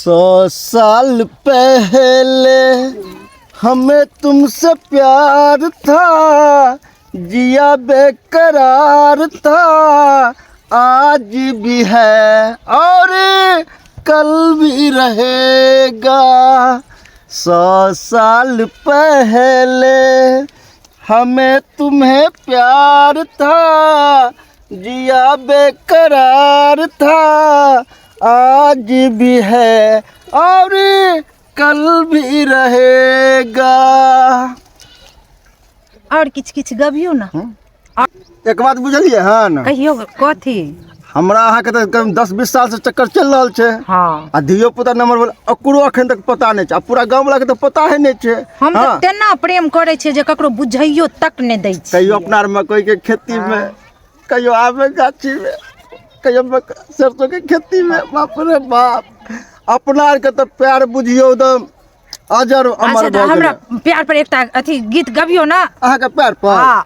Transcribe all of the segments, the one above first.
100 साल पहले हमें तुमसे प्यार था, जिया बेकरार था, आज भी है और कल भी रहेगा। 100 साल पहले हमें तुम्हें प्यार था, जिया बेकरार था, आज भी है और कल भी रहेगा। आओर किछु किछु गबियौ ने। एक बात बुझलियै हन? कहियौ, कथी? हमरा अहाँके तऽ कम 10-20 साल से चक्कर चलि रहल छै। आ धियो पुता नंबर बोल, ओकरो अखन तक पता नहि छै आ पूरा गाँव वाला के तऽ पता है नहि छै। हम तऽ तेना प्रेम करै छियै जे ककरो बुझैयो तक नहि दै छियै। कहियो अपना आर मकई के खेती में, कहियो आमे गाछी में, कहियो सरसों के खेती में, बाप रे बाप, अपना आर के तऽ प्यार बुझियौ एकदम अजर अमर अच्छा, तऽ भऽ हमरा गेलै। प्यार पर एकटा अथी गीत गबियौ ने। अहाँके प्यार पर? हँ।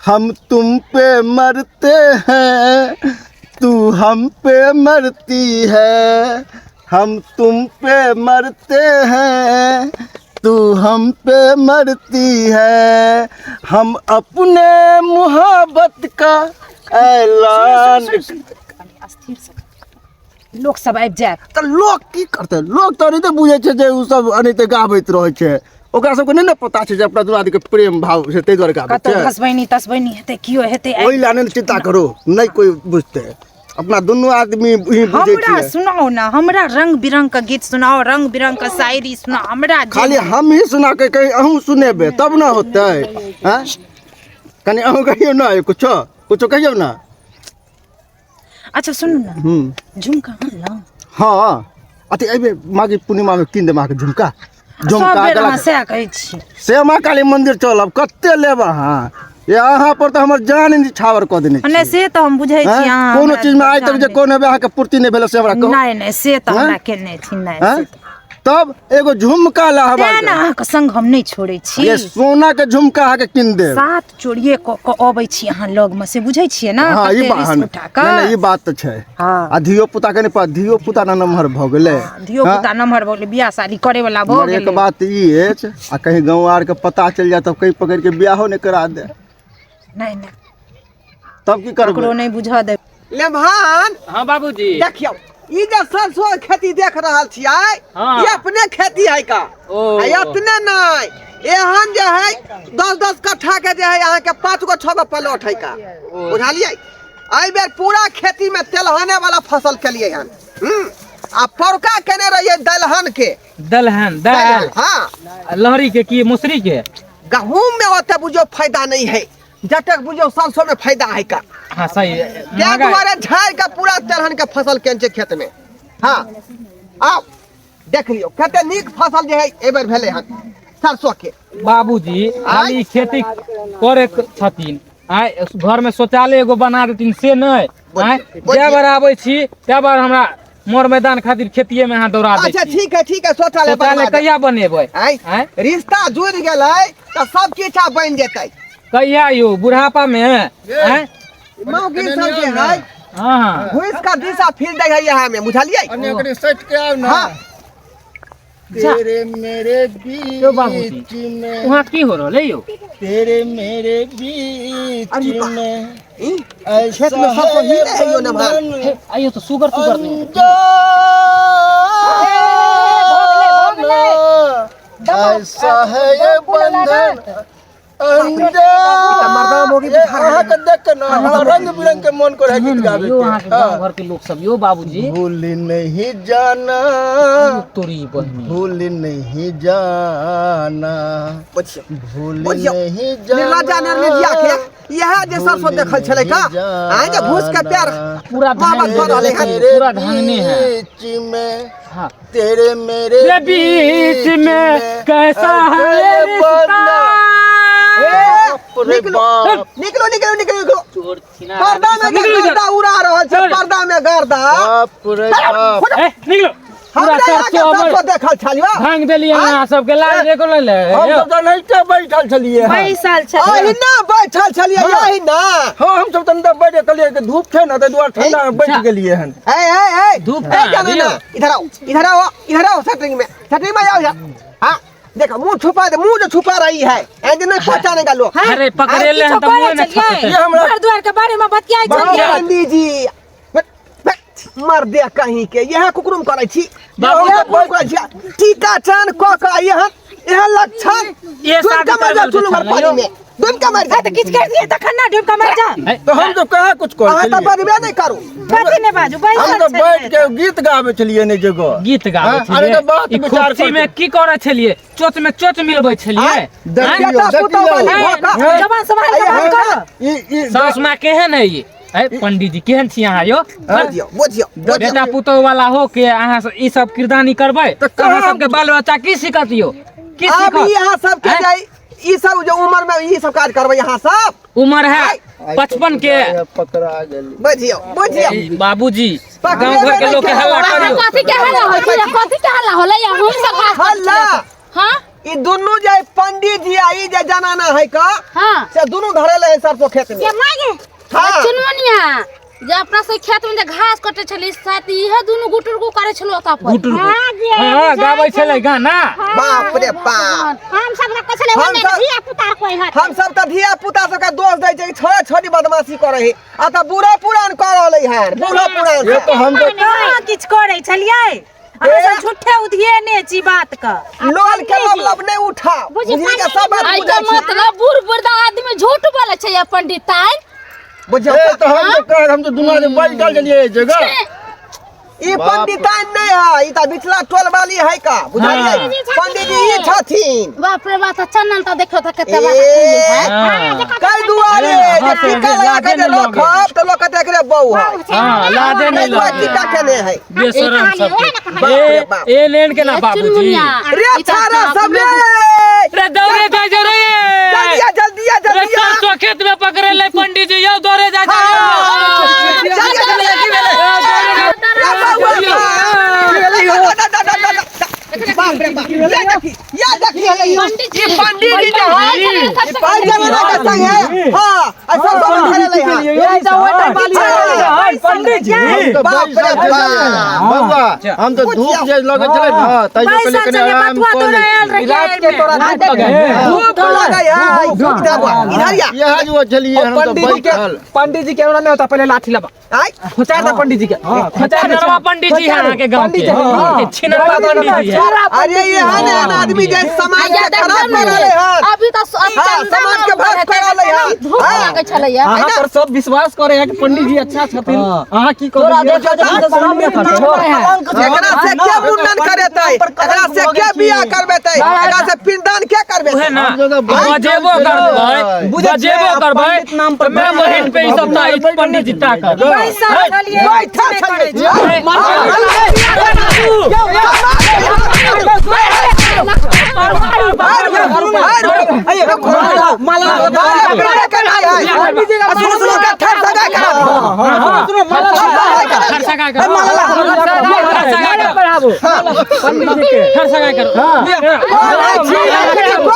हम तुम पे मरते हैं, तू हम पे मरती है। हम तुम पे मरते हैं, तू हम पे मरती है। हम अपने मोहब्बत का ऐलान अस्थिर से, लोक सब आबि जायत। तऽ लोक की करतै? लोक तऽ एनाहिते बुझै छै जे ओ सब एनाहिते गाबैत रहै छै। ओकरा सबके नहि ने पता छै जे अपना दुनू आदमीके प्रेम भाव छै, ताहि दुआरे गाबै कतौ छै। घसबैनी तसबैनी हेतै, केओ हेतै। ओहि लए नहि चिंता करू, नहि कोइ बुझतै, अपना दुनू आदमी ही बुझै हमरा छियै। सुनाउ ने, हमरा रंग बिरंग के गीत सुनाउ, रंग बिरंग के शायरी सुनाउ हमरा जे- खाली हम ही सुना के कहीं अहूँ सुनेबै तब ने होतै? हँ, कनि अहूँ कहियौ ने, कुछो कुछो कहियौ ने। अच्छा, सुनू ने। झुमका आनलहुँ? हँ, अथी एहिबेर माघी पूर्णिमामे कीन देब अहाँके झुमका। सब झुमका बेर गला अहाँ सएह कहै छी। श्यामा काली मंदिर चलब, कते लेब अहाँ? ये अहाँ पर तऽ हमर जान निछावर कऽ देने नहि छियै। से तऽ हम बुझै छी। हँ? अहाँ कोनो हमरा चीजमे आइ तक जान जे नहि- कोन हेबै अहाँके पूर्ति नहि भेलै से हमरा कहू। नहि नहि, से तऽ हँ? हमरा केने छी नहि। हँ? से तऽ- तब एगो झुमका ला तें ने हमरा अहाँके संग हम नहि छोड़ै छी। ये सोना के झुमका अहाँके कीन देब। सात चोरिये कऽ कऽ अबै छी अहाँ लगमे, से बुझै छियै ने? हँ, ई कते बात रिस्क उठा नहि कऽ। नहि, ई बात तऽ छै। आ धियो पुता के नहि पता, धियो पुता ना नमहर भऽ गेलै। धियो पुता नमहर भऽ गेलै, बियाह शादी करे वाला भऽ मगर एक गेलै। बात ई अछि, आ कहीं गाँव आर के पता चलि जाय तब कहीं पकड़ि के बियाहो नहि करा दे। नहि नहि। तब की करबै? ककरो नहि बुझऽ देबै। लेमहान। हाँ बाबूजी। देखियौ, ई जे सरसों के खेती देख रहल छियै, ई अपने खेती है का। ओ। आ अपने नहीं, एहन जे है 10-10 कट्ठा के जे है अहाँके 5 गो 6 गो प्लॉट है का, बुझलियै? एहि बेर पूरा खेती में तेलहने वाला फसल केलियै हन। आ पौरका केने रहियै दलहन के। दलहन, दाल? हाँ। आ लहरी के की मसुरी के? गहूम में ओते बुझियौ फायदा नहीं है जतेक बुझियौ सरसों में फायदा है का। हाँ, सही है। ताहि महंगा है। दुआरे झाड़ि के पूरा तेलहन के फसल केने छै खेत में। हाँ, आउ देख लियौ कते नीक फसल जे है एहि बेर भेलै हन सरसों के। बाबूजी खाली खेती करे के छथिन, आय घर में शौचालय एगो बना देथिन से नहि। आय जै बार आबै छी तै बार हमरा मोर मैदान खातिर खेतिए में अहाँ दौड़ा दै अच्छा छी। ठीक है, ठीक है, शौचालय शौचालय बनवा देब। कहिया बनेबै? आँय? आँय? रिश्ता जुड़ि गेलै तऽ सब किछु आब बनि जेतै। कहिया यौ, बुढ़ापा में? आँय? मौगी सब जे है हाँ हाँ घुसि कऽ दिशा फिर दै है यहाँ में, बुझलियै? कनि सटि के आउ ने। हाँ। तेरे मेरे यौ बाबूजी, बीच में वहाँ की हो रहल है यौ? तेरे मेरे बीच अरे बा- में ई, खेत में ऐसा सब है ही है यो नमहर। बंधन हे, आइयो तऽ सुगर तुगर नहि हेतै। अनजाना, ऐसा है ये बंधन अनजाना। मर्दाना मौगी ये अहाँके देख के ना हमरा रंग बिरंग के मन करे गीत गाबे यौ के। अहाँके गाँव घर के लोक सब यौ बाबूजी। भूल नहीं जाना। तोरी बहिनी। भूल नहीं जाना। बुझियौ। भूल बुझियौ। नहीं निर्लज्जा जाना। निर्लज्जिया के इएह जे सरसों देखल छलै का, आँय जे भूस के प्यार पूरा मोहब्बत धान भऽ रहलै हन। पूरा धांगने है। बीच में हाँ। तेरे मेरे के बीच में कैसा है ये रिश्ता? बाप रे निकलो। बाप। निकलो निकलो निकलो निकलो। चोर छिना। पर्दा में निकलो इधर। गर्दा उड़ा रहल छै। चल। पर्दा में गर्दा। बाप रे बाप। ए, निकलो। पूरा हमरा यहाँ के सरसों हमर सरसों देख। देखल छलियो। भांग देलियै अहाँ सबके लाज एको नहि ले। हम सब तऽ एनाहिते बैठल छलियै हन। बैसल छलियै। अहिना बैठल छलियै अहिना। हँ, हम सब तऽ अंदर बैठ के कहलियै कि धूप छै ने, ताहि दुआरे ठंडा मे बैठ गेलियै हन। ए ए ए, धूप ए कहाँ जाना दियौ? ना, इधर आओ, इधर आओ, इधर आओ, शटरिंग में, शटरिंग में आओ इधर। हाँ देखो मुंह छुपा दे, मुंह जो छुपा रही है ऐसे नहीं पहचानेगा लोग। अरे पकड़ेले हन किछो तऽ मुँह करै ने छलियै? छपेतै। ये हमरा- घर दुआर के बारे में बतियाइ छलियै। पंडित जी मर दे कहीं के यह कुकुरुम करै छी, बाबू- यह कुकुरुम करै छी, टीका चान क क एहन एहन लक्षण ये डूब शादी के मर जा करबल के चुलू भर छलै पानी यौ। में डूब के मर जा। तऽ किछु कर दियै तखन ने डूब के मर जा। है, तऽ हम तऽ कहाँ कुछ करै अहाँ तऽ छलियै। बजबे नहि करू। कथी नहि बाजू, हम बैसल तऽ छलियै। बैठ के गीत गाबै छलियै ने जगह। गीत गाबै हाँ, अरे छलियै। तऽ बात ई विचार खोपची में करते। की करै छलियै? चोच में चोच मिलबै छलियै। देखियौ, बेटा पुतहु देखियौ। वाली भऽ कऽ- जबान सम्हारि के बात करू। ई ई सास माँ केहन है ई? है पंडित जी केहन छी अहाँ यौ? बुझियौ बुझियौ बुझियौ। बेटा पुतोह वाला हो के अहाँ सब ई सब किरदानी करबै तऽ कहाँ अहाँ सबके बाल बच्चा की सिखत यौ? की आब ई सिखत? अहाँ सबके हैं? जे ई सब जो उम्र में ई सब काज करबै अहाँ सब। उम्र है 55 के। पकड़ा गेली। बुझियौ बुझियौ। ई बाबूजी पकड़ेबे गाँव घर के नहि लोग के हल्ला केलौ। करियौ। कथी के हल्ला होइ छै? कथी के हल्ला होलै? हम सब घास हल्ला हां ई दुनू जे पंडित जी आ ई जे जनाना है का हां से दुनू धरेले है सरसों खेत में। के मागे हाँ। चुनमुनिया जे अपना सब खेत में जे घास कटे छली शायद इहे दुनू गुटुर गु करे छलो ओता पर। गुटुर गु। हाँ गाबै छलै गाना। बाप रे बाप। हम सब रखै छलै हम ओने सब- धिया पुता कोइ हत। हम सब तऽ धिया पुता सबके दोष दै छै छोड़े छोड़ी बदमाशी करे है आ तऽ बूढ़ो पुरान कऽ रहलै हन, बूढ़ो पुरान। ये तऽ हम तऽ कहाँ किछु करै छलियै? अहाँ सब झूठे उधियेने छी बात के। लोल के मतलब नहि उठाओ, बुझी बुझी के सब बात आई बुझै के छी। मतलब बूढ़ बुढ़ा आदमी झूठ बोले छै या पंडिताइन? बुझियौ ए तऽ हम तऽ कह हम तऽ दुनू आदमी बैठल छलियै एहि जगह। ई बाप। पंडिताइन नहि है, ई तऽ बिचला टोल वाली है का, बुझलियै? पंडित जी ई छथिन। बाप रे बाप, चंदन तऽ देखो तऽ कते ए, बड़ा हाँ कई दुआरे जे हाँ, टीका लगा के जे लाजे नहि रखब तऽ लोक कहतै एकरे बहू है। हाँ लाजे ताहि नहीं दुआरे लगे। टीका केने है। बेशरम सबके। बाप ए रे बाप। ए लेन के ना बाबूजी। रे छाड़ा सब रे, रे दौड़े जाय जे रे। जल्दी आ, जल्दी आ, रे जल्दी आ। सरसों खेत में पकड़े ले पंडित जी यौ दौड़े जाय हाँ, जाय। जल्दी आ, जल्दी आ, की भेलै? रे बौआ, दा, दा, दा, दा, दा, दा। बाप रे बाप, ये देखी, ये देखी हले ई। पंडित ई पंडित जी जे है, ई पाइ जमाना के संग है। हाँ, आ सरसों में धरेले है। पंडित जी बाप रे बाप। बौआ, हम तऽ धूप जे लगै छलै ने तैयो बैसल कहलियै कनि छलियै, आराम बथुआ कऽ तोड़ै लै आयल छी। रहियै एहिमे। धूप लगै है, धूप देबो, इधर या। इएह जो छलियै हम तऽ पंडित जी के बैठल। पंडित जी के हमरा नहीं होता, पहले लाठी लबा आइ, खोचार दा पंडित जी के, खोचार दे। छिनरवा पंडित जी है अहाँ के गाँव के। पंडित जी, हाँ। छिनरवा पंडित जी है। अरे एहन एहन आदमी जे समाज के खराब कर रहले हन। अभी तो हाँ, समाज के भ्रष्ट कर रहले हन। धूप हाँ। लागै छलै अहाँ पर सब विश्वास करे है कि पंडित जी अच्छा छथिन, अहाँ की करू? एकरा से के मुंडन करेतै, एकरा से के बियाह करबेतै, एकरा से पिंडदान के करबेतै? उहे ना हम जगह बैठल बजेबो करबै, बुझै छियै, बजेबो करबै पंडित नाम पर मैं बहिन पे ई सब तऽ ई पंडित जी ताकत। बैसल छलियै, बैठल किछु नहि करै छलियै। सुनो सुनो के थर सगाई करा दियौ। खर्चा का करो, खर्चा का करो, खर्चा का करो।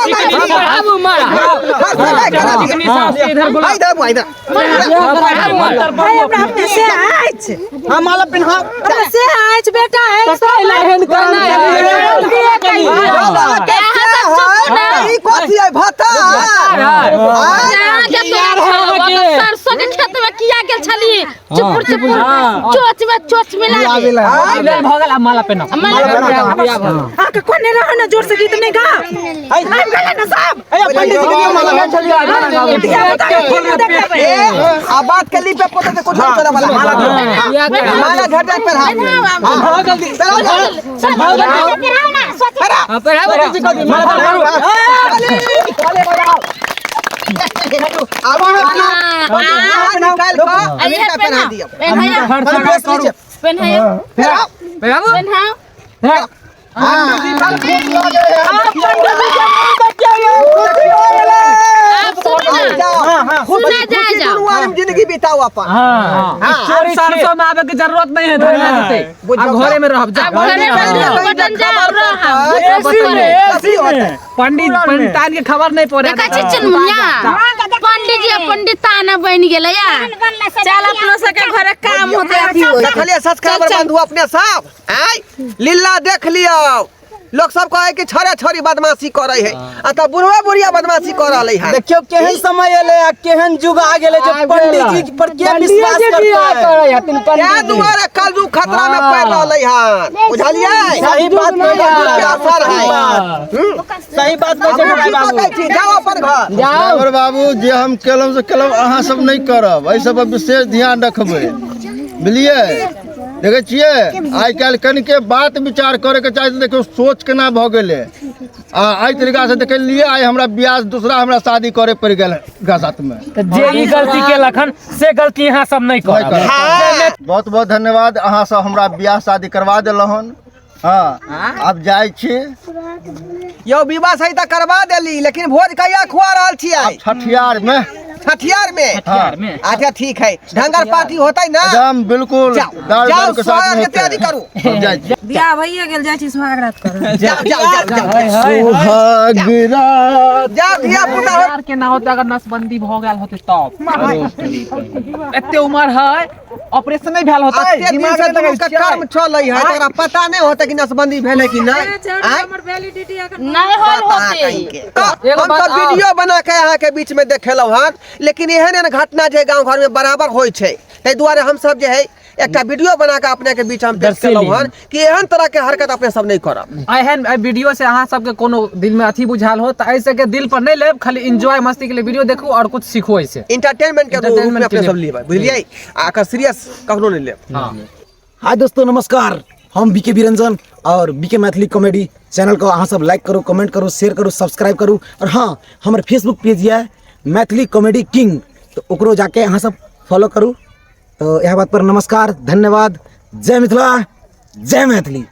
चिकनी पढ़ाबू मारा। थर सगाई करा दियौ। चिकनी सास के इधर बोला। इधर बुआ, इधर। भाई, हमरा अपने से अछि, हाँ माला पिन्हा। हमरा से अछि बेटा अछि। बाबा के से है, ई कथी है, भत्ता? आय, सरसों के खेत में किया गेल छली चुपुर चुपुर चोच में चोच मिला के आय, भऽ गेल, आब माला पेनाउ। अहाँके कोने रह ने जोर से गीत नहि गा, आबि गेलै ने सब। पंडित जी के माला धिया पुता के की नहि देखेबै? ए, आ बात के लिपे पोते से कुछ नहीं चले वाला। माला घर जाके पहरा। भागो जल्दी। पहराओ जल्दी। पहराओ। पंडित जी को दी, माला पहनाओ। आब अहाँ निकालि कऽ अमेरिका पहना दियौ। खर्चा का करू। पहराओ। पेन्हाओ। आप सुनू ना, जाओ। सुना जाए खुशी जाओ। दुनू आदमी जिंदगी बिताउ अपन। हाँ। हाँ। चोरी सरसों में आवे के जरूरत नहीं है, धरना देते बुझलो। अब घरे में रहब जा। आब घरे में रहब, बटन जा रहब। एसी में, एसी में। पंडित पंडितान के खबर नहीं पड़े। देखै छी चुनमुनिया, पंडित जी पंडिताना बनि गेलै या। चल अपनो सबके घरे काम होते अथी होते। देखलिए सब्सक्राइबर बंधु अपने सब आय लीला देख लियो। लोग सब कहे कि छड़े छड़ी बदमाशी करे है आ त बुढ़वा बुढ़िया बदमाशी कर रहले है। देखियो केहन समय एले आ केहन युग आ गेले जे पंडित जी पर के विश्वास करतै। क्या दुआरे कल खतरा में पड़ रहले है, बुझलिए? सही बात कल कहै के असर है। सही बात कहै छै हम की बाबू। कहै छी, जाओ अपन घर। ड्राइवर बाबू, जे हम केलहुँ से केलहुँ, अहाँ सब नहि करब, एहि सब पर विशेष ध्यान रखबै, बुझलियै? देखै छियै आइ काल्हि कनिके बात विचार करैके चाही तऽ देखियौ सोच केना भऽ गेलै। आ एहि तरीकासँ देखलियै आइ हमरा बियाह दूसरा हमरा शादी करे पड़ि गेल एकरा साथमे। तऽ जे ई गलती केलक हन से गलती अहाँ सब नहि नहि करब। करब। बहुत बहुत धन्यवाद, अहाँ सब हमरा बियाह शादी करवा देलहुँ हन। हाँ, आब जाइ छी। यौ विवाह सही तऽ करवा देली, लेकिन भोज कहिया खुआ रहल छियै? छठियार में। छठियार में? छठियार में। अच्छा ठीक है, ढंगर पार्टी होतै ना? एकदम बिल्कुल। जाओ, दाल जाओ, दाल के साथ सुहाग में के तैयारी होतै। करू। हम जाइ छी। बियाह भइए गेल, जाइ छी सुहाग रात करऽ। जाओ जाओ जाओ जाओ। सुहाग रात। जाओ धिया पुता हो। यार केना होते अगर नसबंदी भऽ गेल होते तब? एते उमर है, ऑपरेशन नहीं भेल होते, एते दिन दिमाग से नहि दुनू लगै के छै। कर्म चलै है, तोरा पता नहि होतै कि नसबंदी भेलै कि नहि। आँय? नहि होल पता होते। कहीं के। तऽ एगो हम बात तऽ आओर। वीडियो बना के अहाँ के बीच में देखेलहुँ हन, लेकिन एहन एहन घटना जे गाँव घर में बराबर होइ छै, ताहि दुआरे हम सब जे है एकटा वीडियो बना के अपने के बीच हम पेश केलहुँ हन कि एहन तरह के हरकत अपने सब नहि करब। एहन एहि वीडियो से अहाँ सबके कोनो दिल में अथी बुझायल हो तऽ एहि के दिल पर नहीं लेब, खाली एंजॉय मस्ती के लिए वीडियो देखू और कुछ सीखू एहिसे। इंटरटेनमेंट के रूप में Entertainment अपने के सब लिए। लेबै, बुझलियै? आ एकर सीरियस कखनो नहि लेब। हाँ। हाय दोस्तों नमस्कार, हम बीके बिरंजन और बीके मैथिली कॉमेडी चैनल को अहाँ सब लाइक करू, कमेंट करू, शेयर करू, सब्सक्राइब करू। और हाँ, हमर फेसबुक पेज यऽ मैथिली कॉमेडी किंग, तो ओकरो जाके अहाँ सब फॉलो करू। तो यह बात पर नमस्कार, धन्यवाद, जय मिथिला, जय मैथिली।